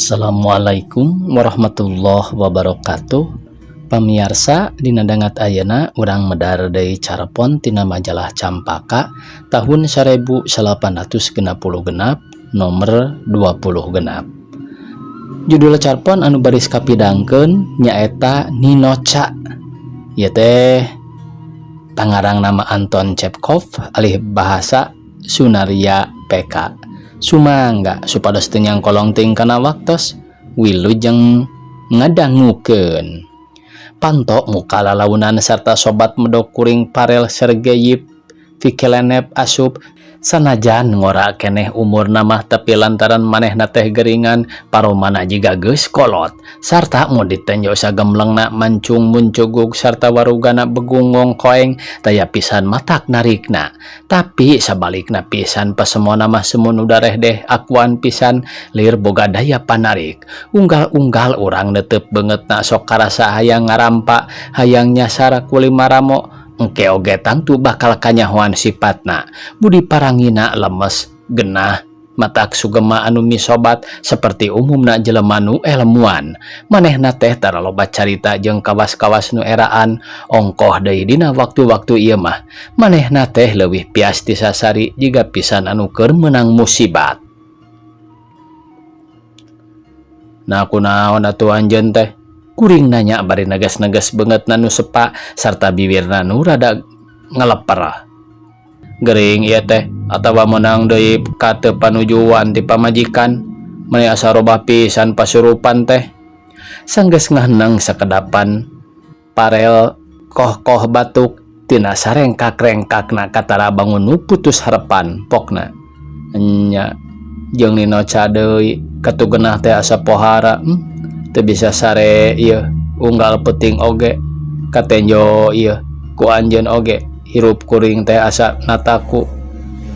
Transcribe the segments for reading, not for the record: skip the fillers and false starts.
Assalamualaikum warahmatullahi wabarakatuh. Pamiarsa, dina dangat ayeuna urang medar deui carpon tina majalah Campaka tahun 1866 nomor 26. Judul carpon anu baris kapidangkeun nyaeta Ninoca. Ieu teh pangarang nama Anton Chekhov, alih bahasa Sunaria PK. Sumangga supados teu nyangkolong teuing kana waktos, wilujeng ngadangukeun. Panto muka lalaunan sarta sobat medok kuring Parel Sergeyip Vikelenep asup. Sanajan ngora keneh umurna mah, tapi lantaran manehna teh geringan, paromana jiga geus kolot sarta modit tenjo sagemlengna mancung muncugug sarta warugana begunggong koeng, taya pisan matak narikna. Tapi sabalikna pisan, pasemona mah semun udareh deh akuan pisan, lir boga daya panarik. Unggal-unggal urang netep beungeutna sok karasa hayang ngarampa, hayang nyasar kulimaramo. Engke oge tangtu bakal kanyahoan sifatna. Budi parangina lemes genah, matak sugema anu misobat seperti umumna jelema nu elmuan. Manehna teh tara loba carita jeung kawas-kawas nu eraan, ongkoh deui dina waktu-waktu ieu mah manehna teh leuwih pias ti sasari, jiga pisan anu keur meunang musibat. Nah, kunaon atuh anjeun teh? Kuring nanya bari neges-neges beungeutna nu sepa sarta bibirna nu rada ngeleper. Gering ieu teh atawa meunang deui ka teu panujuan ti pamajikan? Meni asa robah pisan pasurupan teh. Sanggeus ngaheneng sakedapan, Parel koh-koh batuk. Tina sarengkak-rengkakna katara bangun nu putus harepan pokna. Enya, jeung Ninoca deui, katugenah teh asa pohara, Teu bisa sare ieu unggal peuting oge. Katenjo ieu ku anjeun oge hirup kuring teh asa nataku,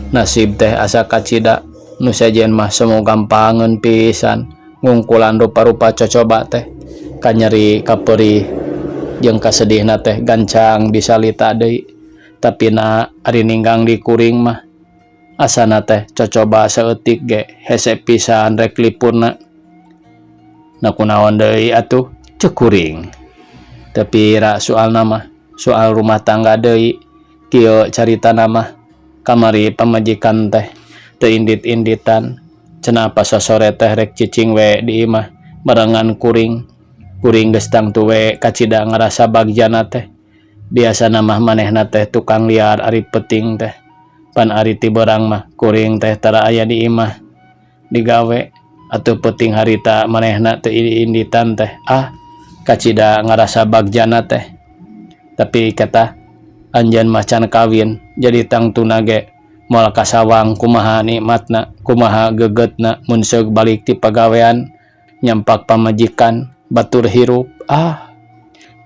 nasib teh asa kacida. Nu sejen mah semu gampangeun pisan ngungkulan rupa-rupa cocoba teh. Kanyeri, kaperih jeung kasedihna teh gancang disalita deui, tapi na ari ninggang di kuring mah asana teh cocoba saeutik ge hese pisan rek lipurna. Na kunaon deui atuh, ceuk kuring. Teu pira soalna mah, soal rumah tangga deui. Kieu caritana mah, kamari pamajikan teh teu indit-inditan, cenah pasosore teh rek cicing we di imah barengan kuring. Kuring geus tangtu we kacida ngarasa bagjana teh. Biasana mah manehna teh tukang liar ari peuting teh, pan ari ti beurang mah kuring teh tara aya di imah, digawe. Atuh peuting harita manehna teu inditan teh, ah, kacida ngarasa bagjana teh. Tapi kata anjeun mah can kawin, jadi tangtuna ge moal kasawang kumaha nikmatna, kumaha gegetna mun seug balik ti pagawean nyampak pamajikan, batur hirup. Ah,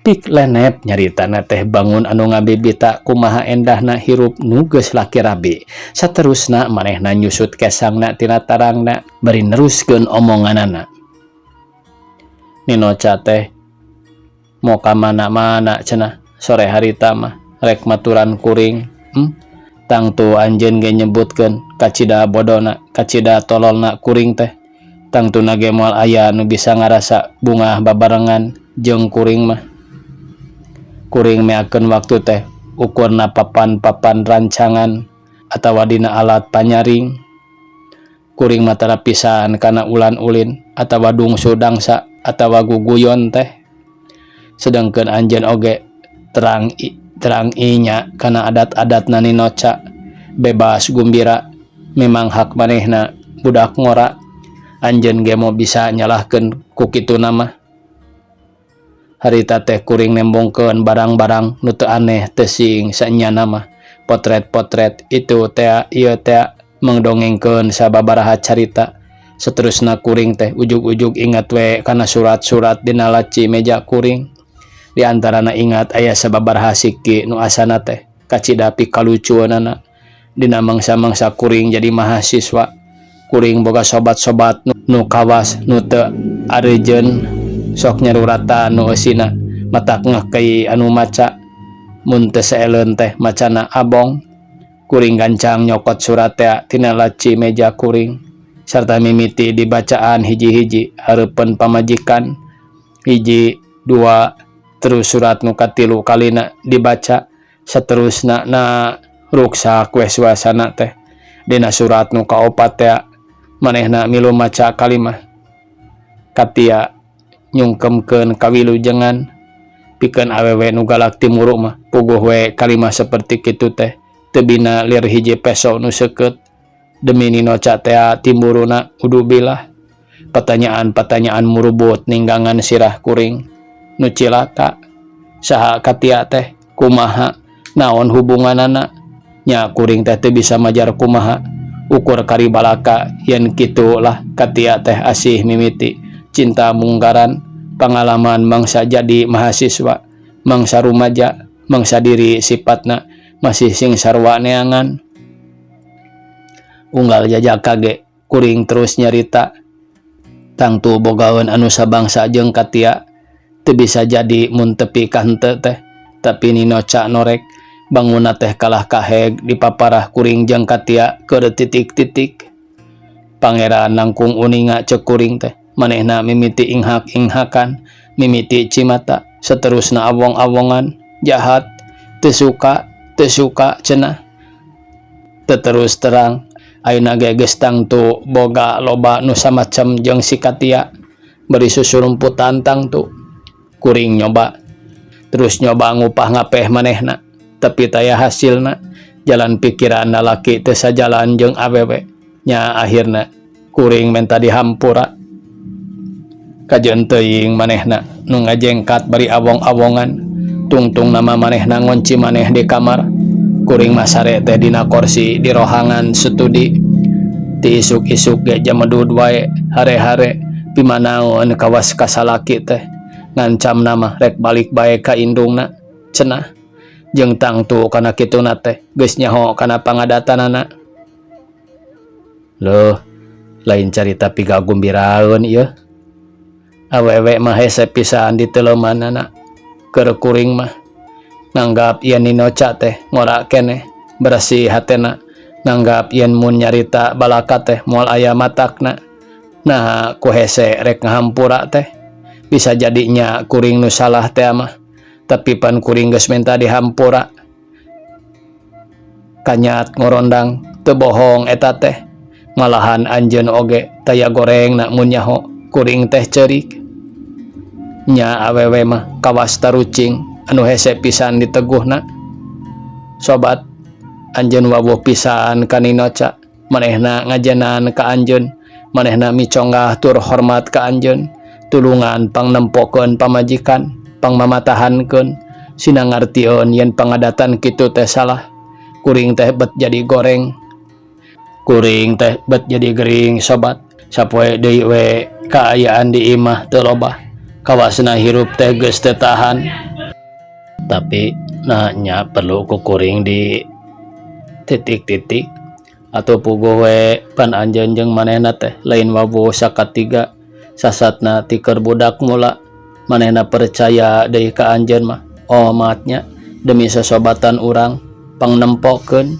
Pik Lenep nyaritana teh bangun anu ngabibita kumaha endahna hirup nu geus laki rabi. Saterusna manehna nyusut kesangna tina tarangna bari neruskeun omonganana. Ninoca teh mau ka mana-mana cenah sore harita mah, rek maturan kuring. Tangtu anjeun ge nyebutkeun kacida bodona, kacida tololna kuring teh. Tangtuna ge moal aya nu bisa ngarasa bungah babarengan jeung kuring mah. Kuring meakeun waktu teh ukurna papan-papan rancangan atawa dina alat panyaring. Kuring mah tara pisan kana ulan-ulin atawa dungsu dangsa atawa guguyon teh. Sedangkeun anjeun oge terang terang inya kana adat-adatna Ninoca, bebas gumbira memang hak manehna budak ngora. Anjeun ge moal bisa nyalahkeun ku kituna mah. Harita teh kuring nembongkeun barang-barang nu teu aneh teu sing saenyana mah, potret-potret itu tea ieu tea, mengdongengkeun sababaraha carita. Seterusna kuring teh ujug-ujug ingat we kana surat-surat dina laci meja kuring. Di antarana ingat aya sababaraha siki nu asana teh kacida pikalucueunana. Dina mangsa-mangsa kuring jadi mahasiswa, kuring boga sobat-sobat nu kawas, nu teu arejeun, sok nyaruratan nu eusina, matak ngekei anu maca mun teu saeleun teh macana abong. Kuring gancang nyokot surat tea tina laci meja kuring. Sarta mimiti dibacaan hiji-hiji hareupeun pamajikan. Hiji, dua, terus surat nu katilu kalina dibaca saterusna na ruksak we suasana teh. Dina surat nu kaopat tea manehna milu maca kalimah. Katia nyungkemkeun kawilujengan pikeun awewe nu galak timuru mah puguh we kalimah saperti kitu teh teu bina lir hiji peso nu seukeut demi Ninoca tea timburuna udubilah. Patanyaan-patanyaan murubut ninggangan sirah kuring nu cilaka. Saha Katia teh? Kumaha? Naon hubunganana? Nya kuring teh teu bisa majar kumaha. Ukur karibalaka yen kitu lah Katia teh asih mimiti cinta munggaran pangalaman mangsa jadi mahasiswa mangsa rumaja mangsa diri sipatna masih sing sarua neangan. Unggal jajaka ge kuring terus nyarita tangtu bogaeun anu sabangsa jeung Katia teu bisa jadi mun tepi ka henteu teh tapi Ninoca norek bangunna teh kalah kaheg dipaparah kuring jeung Katia keur titik-titik. Pangeran langkung uninga ceuk kuring teh manehna mimiti inghak-inghakan mimiti cimata saterusna awong-awongan jahat teu suka teu suka cenah. Teu terus terang ayeuna ge geus tangtu boga loba nu samacem jeung si Katia bari susurumputan tangtu. Kuring nyoba terus nyoba ngupah ngapeh manehna tapi taya hasilna jalan pikiran lalaki teu sajalan jeung awewe nya akhirna kuring menta dihampura. Kajeun teuing manehna nu ngajengkat bari awong-awongan tungtung nama manehna ngonci maneh di kamar. Kuring mah sare teh dina korsi di rohangan studi ti isuk-isuk ge jamedud wae hare-hare pimanaon kawas ka salaki teh ngancam nama rek balik bae ka indungna cenah jeung tangtu kana kituna teh geus nyaho kana pangadatanana. Loh, lain carita pigagumbiraeun ieu. Awewe mah hese pisan diteleumanana keur kuring mah nganggap yen Ninoca teh ngora keneh bersih hatena nganggap yen mun nyarita balaka teh moal aya matakna. Nah ku hese rek ngahampura teh bisa jadinya kuring nu salah teh mah tapi pan kuring geus menta dihampura. Kanyat ngorondang teu bohong eta teh malahan anjeun oge taya goreng na mun nyaho kuring teh ceurik. Nya awewe mah kawas tarucing anu hese pisan diteguhna. Sobat, anjeun wawuh pisan ka Ninoca manehna ngajenan ka anjeun manehna miconggah tur hormat ka anjeun tulungan pangnempokeun pamajikan pangmamatahankeun sina ngartieun yen pangadatan kitu teh salah. Kuring teh bet jadi goreng kuring teh bet jadi gering sobat. Sapoe deui we kaayaan di imah teu loba kawasna hirup teh geus teu tahan. Tapi nah nya perlu ku kuring di titik-titik atau puguh we pan anjeun jeung manehna teh lain wawuh sakatiga sasatna ti keur budak mula manehna percaya deui ka anjeun mah omatnya demi sosobatan urang pangnempokeun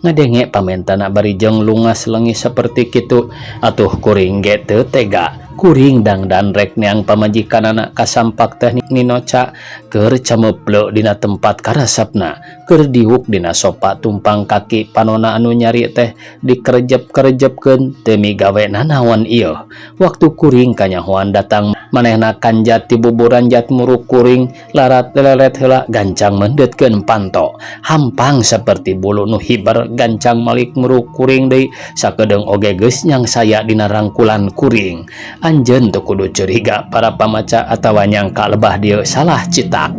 ngadenge pamentana bari jeung lungas lengis seperti kitu atuh kuring ge teu tega. Kuring dangdan rek neang pamajikanana kasampak teh Ninoca keur camepleu dina tempat karasapna keur diuk dina sopa tumpang kaki panona anu nyari teh dikerjep-kerjepkeun teu migawe nanaon ieu. Waktu kuring kanyahoan datang manehna kanjat ti buburan jat muruk kuring larat leleret heula gancang mendetkeun panto hampang seperti bulu nu hiber gancang malik muruk kuring deui sakedeung oge geus nyangsaya dina rangkulan kuring. Anjeun teu kudu curiga para pamaca atawa nyangka lebah dieu salah citak.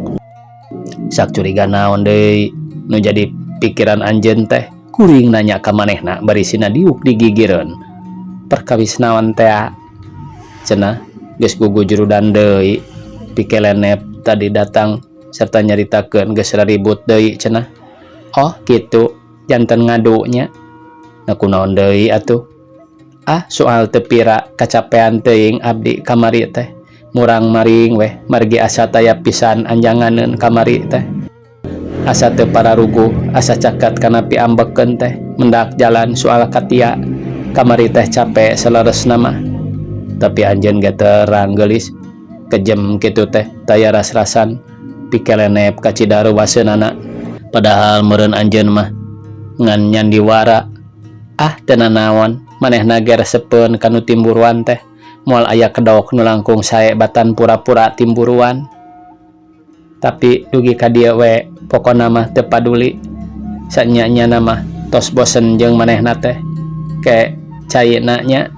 Sak curiga naon deui nu jadi pikiran anjeun teh? Kuring nanya ka manehna bari sina diuk digigireun. Perkawis naon tea? Cenah geus gugujurudan deui pikelenep tadi datang serta nyaritakeun geus raribut deui cenah. Oh kitu janten ngadunya. Nah kunaon deui atuh? Ah soal teu pira kacapean teuing abdi kamari teh murang maring weh margi asa taya pisan anjanganeun kamari teh asa teu pararuguh asa caket kana piambekeun teh mendak jalan soal Katia. Kamari teh cape saleresna mah. Tapi anjeun ge terang geulis kejem kitu teh taya ras-rasan pikelenep kacida reuwaseunana. Padahal meureun anjeun mah ngan nyandiwara. Ah teu nanaon manehna ge resepeun kanu timburuan teh. Moal aya kedok nu langkung sae batan pura-pura timburuan. Tapi dugi ka dieu we pokona mah teu paduli. Sanya-nyana mah tos bosen jeung manehna teh. Ke caina nya.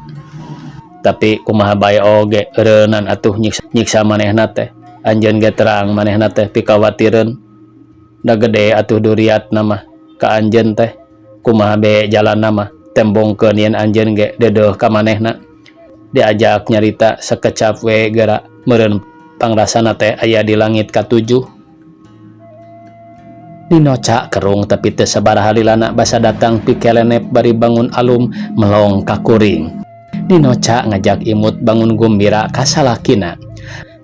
Tapi kumaha bae oge eureunnan atuh nyiksa manehna teh. Anjeun ge terang manehna teh pikawatireun. Da gede atuh duriatna mah ka anjeun teh. Kumaha be jalanna mah tembongkeun yen anjeun ge deudeuh ka manehna. Diajak nyarita sakecap we geura meureun pangrasana teh aya di langit katujuh. Ninoca kerung tapi teu sabaraha lilana basa datang pikelenep bari bangun alum melong ka kuring. Ninoca ngajak imut bangun gumbira ka salakina.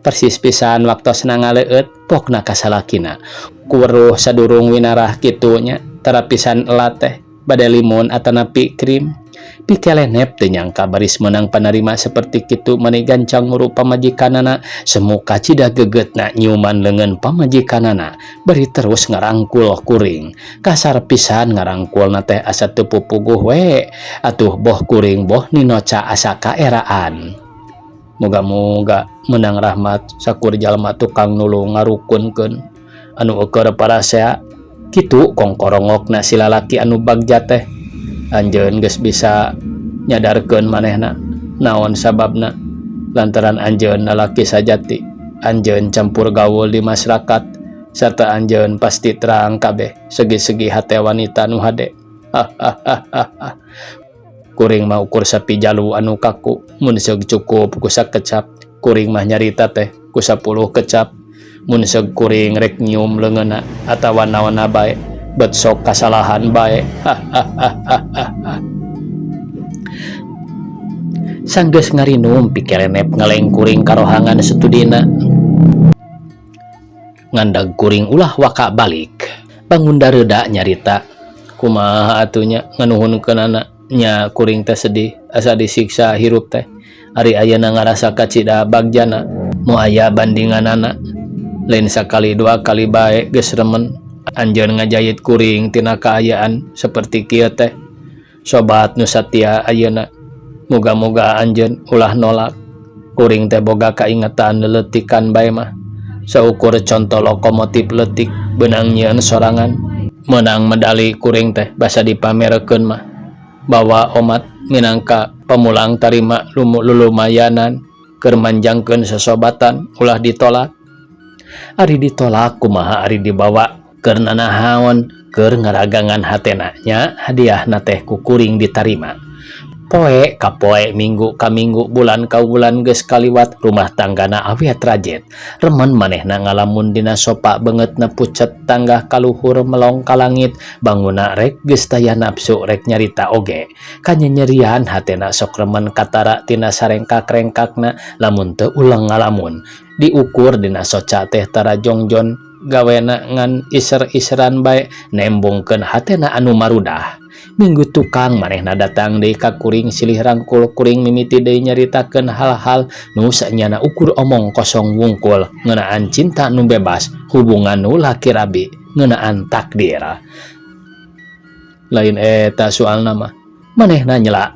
Persis pisan waktosna ngaleueut pokna ka salakina. Kuweruh sadurung winarah kitu nya tara pisan elat teh bade limun atanapi krim. Pikelenep teu nyangka baris meunang panarima seperti kitu mani gancang muru pamajikanana semu kacida gegetna nyiuman leungeun pamajikanana bari terus ngarangkul kuring. Kasar pisan ngarangkulna teh asa teu pupuguh we atuh boh kuring boh Ninoca asa kaeraan. Muga-muga meunang rahmat sakur jalma tukang nulung ngarukunkeun anu eueur parasea kitu kongkorongokna si lalaki anu bagja teh. Anjeun geus bisa nyadarkeun manehna naon sababna lantaran anjeun lalaki sajati anjeun campur gaul di masyarakat sarta anjeun pasti terang kabeh segi-segi hate wanita nu hade. Hahaha. Kuring mah ukur sapi jalu anu kaku mun seug cukup ku sakecap kuring mah nyarita teh ku 10 kecap mun seug kuring rek nyium leungeunna atawa naonna bae bet sok kasalahan bae. Hahaha. Sanggeus ngarinum pikelenep ngaleng kuring karohangan satudina. Ngandag kuring ulah waka balik. Bangun dareuda nyarita kumaha atuh nya nganuhunkeunana nya kuring teh sedih asa disiksa hirup teh. Ari ayeuna ngarasa kacida bagjana moal aya bandinganana. Lain sakali dua kali bae geus remen anjeun ngajayit kuring tina kaayaan seperti kieu teh. Sobat nu satia ayeuna muga-muga anjeun ulah nolak. Kuring teh boga kaingetan leletikan bae mah. Saukur conto lokomotif leutik beunang nyieun sorangan. Meunang medali kuring teh basa dipamerkeun mah. Bawa omat minangka pamulang tarima lulumayanan keur manjangkeun sosobatan ulah ditolak. Ari ditolak kumaha ari dibawa keur nanahaon keur ngaragangan hatena nya hadiahna teh ku kuring ditarima. Poe ka poe minggu ka minggu bulan ka bulan geus kaliwat rumah tanggana awet rajet. Remen manehna ngalamun dina sopa beungeutna pucet tanggah kaluhur melong ka langit banguna rek geus taya nafsu rek nyarita oge. Kanyenyerian hatena sok remen katara tina sarengkak-rengkakna lamun teu uleng ngalamun. Diukur dina soca teh tara jongjon gawena ngan iser-iseran bae nembongkeun hatena anu marudah. Minggu tukang manehna datang deui ka kuring silih rangkul kuring mimiti deui nyaritakeun hal-hal nu sanyana ukur omong kosong wungkul ngeunaan cinta nu bebas hubungan nu laki rabi ngeunaan takdir. Lain eta soalna mah manehna nyela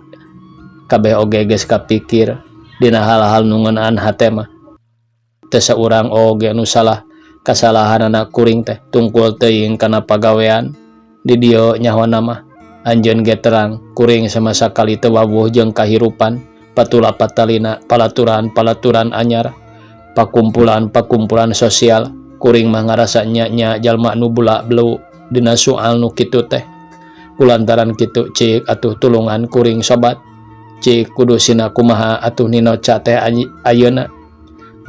kabeh oge geus kapikir dina hal-hal nu ngeunaan hate mah. Teu saurang oge nu salah kasalahanana kuring teh tungkul teuing kana pagawean di dieu nyahona mah. Anjeun ge terang kuring sama sakali teu wawuh jeung kahirupan patula patalina palaturan-palaturan anyar pakumpulan-pakumpulan sosial kuring mah ngarasa nya-nya jalma nu bula belu dina soal nu kitu teh. Kulantaran kitu cik atuh tulungan kuring sobat cik kudu sina kumaha atuh Ninoca teh ayeuna.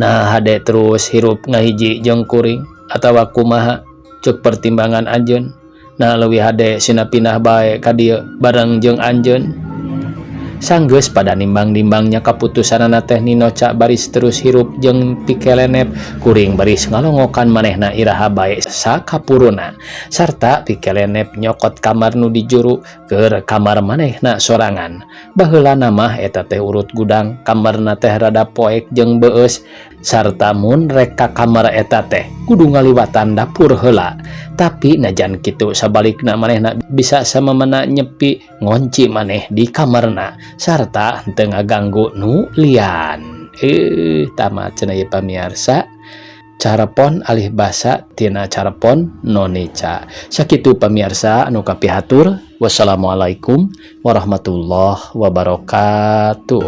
Nah hade terus hirup ngahiji jeung kuring atawa kumaha cek pertimbangan anjeun. Nah leuwih hade sina pindah bae ka dieu bareng jeung anjeun. Sanggeus pada nimbang-nimbangnya kaputusanana teh Ninoca baris terus hirup jeung pikelenep kuring baris ngalongokan manehna iraha bae sakapuruna sarta pikelenep nyokot kamar nu di juru keur kamar manehna sorangan. Baheula mah eta teh urut gudang, kamarna teh rada poek jeung beus sarta mun rek ka kamar eta teh kudu ngaliwatan dapur heula. Tapi najan kitu sabalikna manehna bisa samemena nyepi ngonci maneh di kamarna sarta henteu ngaganggu nu lian. Tamat cenah ieu, pamiarsa, carepon alih basa tina carepon Nonica. Sakitu, pamiarsa anu kapihatur. Wassalamualaikum warahmatullahi wabarakatuh.